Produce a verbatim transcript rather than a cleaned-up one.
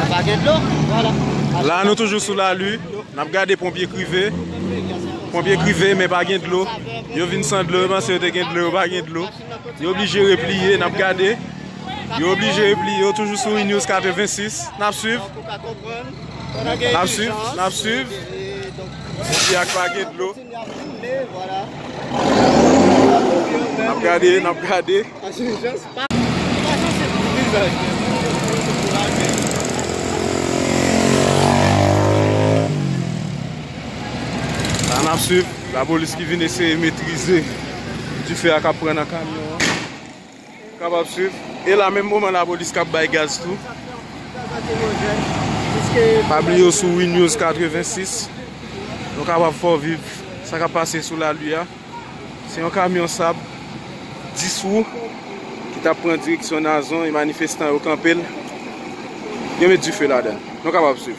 Pa gen dlo, vwala. La, nou toujou sou lali. N ap gade ponpye k rive. Ponpye k rive, men pa gen dlo. Yo vin san dlo, yo panse yo te gen dlo, yo pa gen dlo. Yo oblije repliye, n ap gade. Yo oblije repliye, yo toujou sou WinNews katrevensis. N ap swiv. N ap swiv, n ap swiv. Epi ak pa gen dlo. N ap gade, n ap gade. Sa n ap swiv, lapolis ki vin eseye metrize dife a k ap pran nan kamyon an. Kapab swiv. E la menm moman lapolis k ap bay gaz tou. Pa bliye w sou WinNews katrevensis. Nou kapab fè w viv sa k ap pase sou lali a. Se yon kamyon sab dis wou ki t ap pran direksyon Nazon e manifestan yo kanpe l. Yo met dife ladan l. Nou kapab swiv.